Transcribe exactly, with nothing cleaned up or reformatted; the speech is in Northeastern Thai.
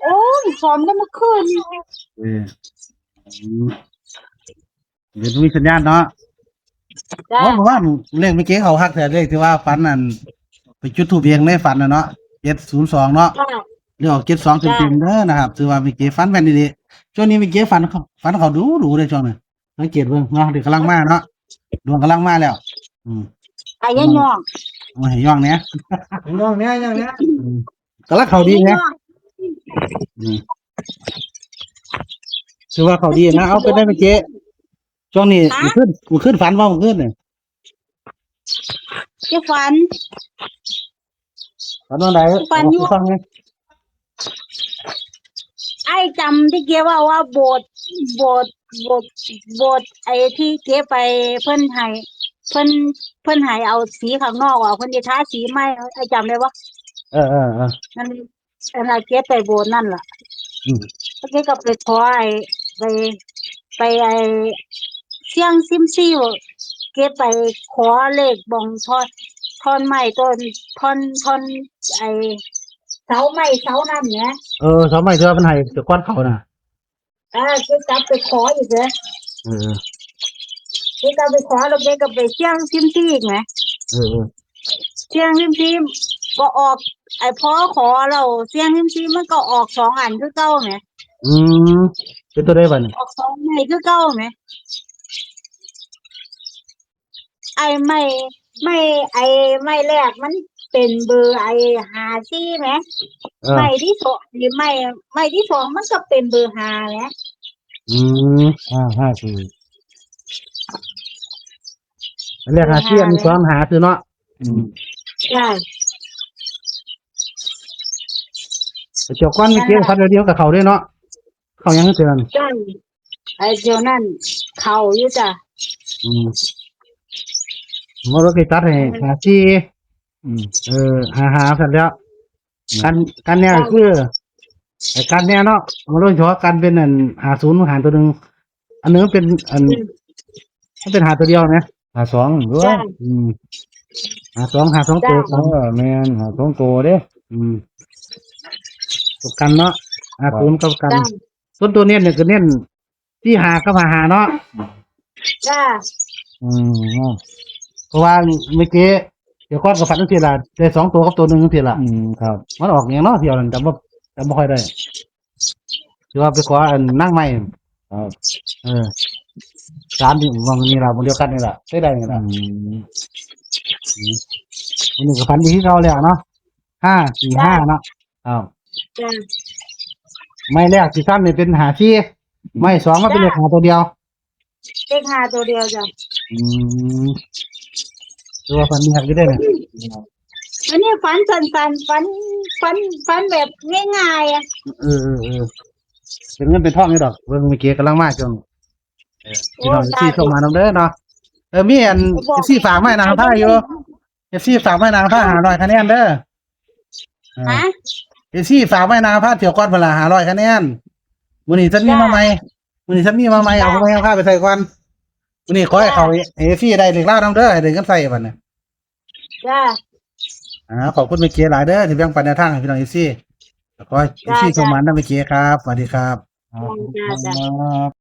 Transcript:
โอ้ย ซ้อมได้เมื่อคืน เออ อืม เดี๋ยวมีสัญญาณเนาะ จ้า โอ้ ผมว่าเลขเมื่อกี้เขาฮักแต่เลขที่ว่าฝันนั่น ไปจุดธูปเองในฝันน่ะเนาะ เจ็ดศูนย์สอง เนาะ จ้า เรียกออก เจ็ดสอง จ้า เต็มๆเด้อนะครับ ถือว่าเมื่อกี้ฝันแม่นดีๆ ช่วงนี้เมื่อกี้ฝันเขา ฝันเขาดูดูเลยช่วงนี้ สังเกตเบิ่งเนาะ เดี๋ยวกำลังมาเนาะ ดวงกำลังมาแล้ว อืม ไอ้ยะย่อง เอาให้ย่องเนี่ย ย่องเนี่ย ย่องเนี่ย อืม กำลังเขาดีนะ ไอ้ยะย่อง อืม ถือว่าเขาดีนะ เอาไปได้เมื่อกี้ ช่วงนี้ ฮะ มันขึ้น มันขึ้นฝันว่ามันขึ้นเนี่ย จะฝัน ฝันว่าไหน ฝันอยู่ เอาไปฟังไง ไอ้จำที่เจ๊ว่าว่าโบสถ์ โบสถ์ โบสถ์ โบสถ์ ไอ้ที่เจ๊ไปเพิ่นให้ เพิ่น เพิ่นให้เอาสีข้างนอกออก เพิ่นจะทาสีใหม่ ไอ้จำได้ปะ เออ เออ เออ นั่น อันนั้นเจ๊ไปโบสถ์นั่นล่ะ อืม แล้วเจ๊ก็ไปขอไอ้ ไป ไปไอ้เสี่ยงซิมซีบ่ เจ๊ไปขอเลขบ่องท่อน ท่อนไม้ต้น ท่อน ท่อน ไอ้เสาไม้เสานั่นเนี่ย เออ เสาไม้ที่ว่ามันให้แต่ก้อนเขาน่ะ อ่า เจ๊กลับไปขออีกเลย เออ เจ๊กลับไปขอ แล้วเจ๊ก็ไปเสี่ยงซิมซีอีกไง เออ เออ เสี่ยงซิมซีก็ออก ไอ้พอขอเราเสี่ยงซิมซีมันก็ออกสองอันคือเก่าไง อืม เป็นตัวใดบัดนี้ ออกสองไม้คือเก่าไง ไอ้ไม้ ไม้ ไอ้ไม้แรกมันเป็นเบอร์ไอ้ห้าสี่ไหม เออ ไม้ที่สอง ไอ้ไม้ ไม้ที่สองมันก็เป็นเบอร์ห้าแหละ อืม ห้าห้าสี่ อันแรกห้าสี่ อันที่สองห้าคือเนาะ อืม ใช่ แต่เจ้าก้อนเมื่อกี้ นั่นล่ะ ฝันเดียวกับเขาด้วยเนาะ เขายังเตือน ใช่ ไอ้เจ้านั่น เขาอยู่จ้ะ อืม เมื่อกี้ตัดให้ อืม ห้าสี่ อืม เออ ห้าห้า สั่นแล้ว อืม กัน กันแน่ จ้ะ คือ ไอ้กันแน่เนาะ มันต้องเฉพาะกันเป็นอัน ห้าศูนย์ หารตัวหนึ่ง อันหนึ่งมันเป็นอัน อืม มันเป็นห้าตัวเดียวนะ ห้าสอง ด้วย จ้ะ อืม ห้าสอง ห้าสอง จ้ะ ตัว เออ แม่น ห้าสอง ตัวเด้ อืม ตัวกันเนาะ ห้าศูนย์ กับกัน จ้ะ ส่วนตัวเน้นเนี่ยก็เน้น ที่ห้ากับห้าห้าเนาะ จ้า อืม เพราะว่าเมื่อกี้ เดี๋ยวก่อนก็ฝันจังซี่ล่ะ ได้สองตัวกับตัวหนึ่งจังซี่ล่ะ อืม ครับ มันออกหยังเนาะ เที่ยวนั้นจำบ่ จำบ่ค่อยได้ ถือว่าไปขออันนางไม้ ครับ เออ สามที่หม่องนี่ล่ะ หม่องเดียวกันนี่ล่ะ ได้ได้นี่ล่ะ อืม อืม อันนี้ก็ฝันดีคือเก่าแล้วเนาะ ห้าสี่ห้า จ้า เนาะ ครับ จ้า ไม้แรกที่ซ้ำนี่เป็นห้าสี่ ไม้สองมาเป็นเลขห้าตัวเดียว เลขห้าตัวเดียวจ้ะ อืม คือว่าฝันดีครับอยู่เด้อเนี่ย อันนี้ฝันสั้นๆ ฝัน ฝัน ฝันแบบง่ายๆอะ เออ เออ เออ เป็นเงินเป็นทองอยู่ดอก เบิ่งเมื่อกี้กำลังมาจัง เออ พี่น้อง โอ้ เอฟซี ตาย ส่งมานำเด้อเนาะ เออ มีอัน บอก เอฟซี ฝากมาให้นางฟ้าอยู่ เอฟซี ฝากมาให้นางฟ้า ห้าร้อยคะแนนเด้อ เออ ฮะ เอฟซี ฝากมาให้นางฟ้า เที่ยวก่อนเวลา ห้าร้อยคะแนน มื้อนี้ฉันมีมาใหม่ จ้า มื้อนี้ฉันมีมาใหม่ จ้า เอาของนางฟ้าไปใส่ก่อน มื้อนี้ขอให้เขา จ้า เอฟซี ได้เลขลาวนำเด้อ ให้ได้เงินใส่บัดนี้ จ้า อ่า ขอบคุณแม่เก๋หลายเด้อ ที่แบ่งปันแนวทางให้พี่น้อง เอฟซี ขอให้ จ้า เอฟซี จ้า ส่งมานำแม่เก๋ครับ สวัสดีครับ จ้า จ้า จ้า ครับ